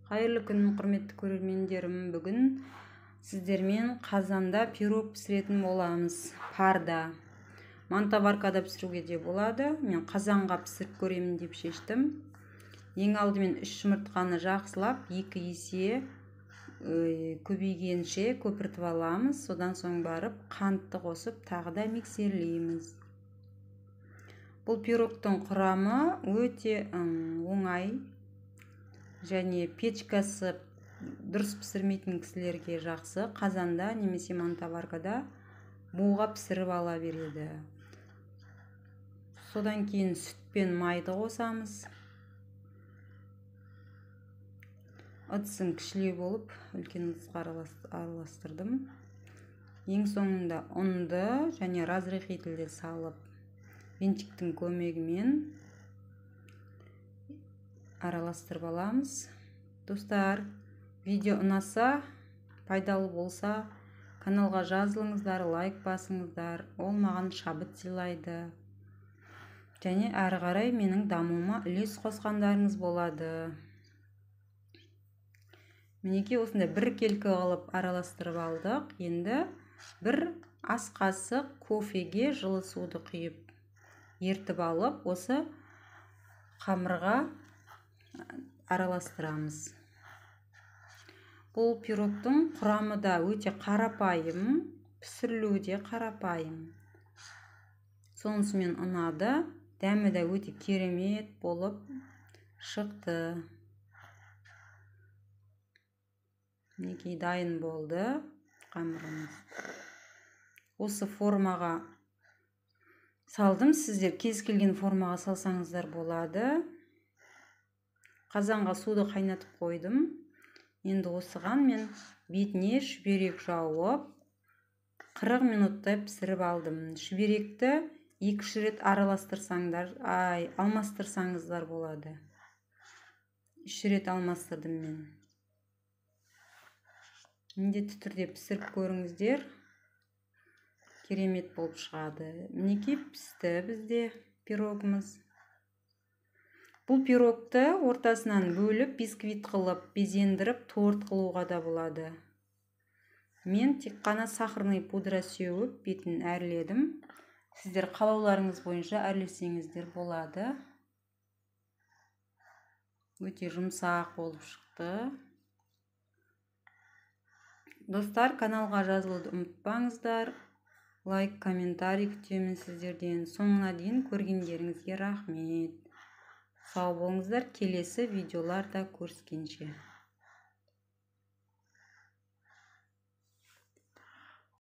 Қайырлы күн, құрметті көрермендерім. Бүгін сіздермен қазанда пирог пісіретін боламыз. Парда. Мантоваркада пісіруге де болады. Мен қазанға пісіріп көремін деп шештім. Ең алдымен 3 жұмыртқаны жақсылап 2 есе көбейгенше көпіртіп аламыз. Содан соң барып қантты қосып тағы да миксерлейміз. Бұл пирогтың құрамы өте оңай және печкасы дұрыс пісірмейтін кісілерге жақсы. Қазанда немесе мантоваркада буға пісіріп ала береді. Содан кейін сүт пен майды қосамыз. Ыдысым кішілеу болып, үлкен ыдысқа араластырдым. Ең соңында ұнды және разрыхлительді салып, венчиктің көмегімен араластырып аламыз. Достар, видео ұнаса, пайдалы болса, каналға жазылыңыздар, лайк басыңыздар. Ол маған шабыт сыйлайды. Және әрі қарай менің дамуыма үлес қосқандарыңыз болады. Мінекей осындай бір келкі қылып араластырып алдық. Енді бір ас қасық кофеге жылы суды құйып, ертіп алып, осы қамырға араластырамыз. Бұл пирогтың құрамы да өте қарапайым, пісірілуі де қарапайым. Сонысымен ұнады, дәмі де өте керемет болып шықты. Мінекей дайын болды қамырымыз. Осы формаға салдым. Сіздер кез келген формаға салсаңыздар болады. Қазанға суды қайнатып қойдым. Енді осыған мен бетіне шүберек жауып 40 минуттай пісіріп алдым. Шүберекті 2-3 рет араластырсаңдар, алмастырсаңыздар болады. 3 рет алмастырдым мен. Міндетті түрде пісіріп көріңіздер. Керемет болып шығады. Мінекей пісті бізде пирогымыз. Бұл пирогты ортасынан бөліп, бисквит қылып, безендіріп, торт қылуға да болады. Мен тек қана сахарный пудра сеуіп, бетін әрледім. Сіздер қалауларыңыз бойынша әрлесеңіздер болады. Өте жұмсақ болып шықты. Достар, каналға жазылуды ұмытпаңыздар. Лайк, комментарий күтемін сіздерден. Соңына дейін көргендеріңізге рахмет. Сау болыңыздар, келесі видеоларда көріскенше.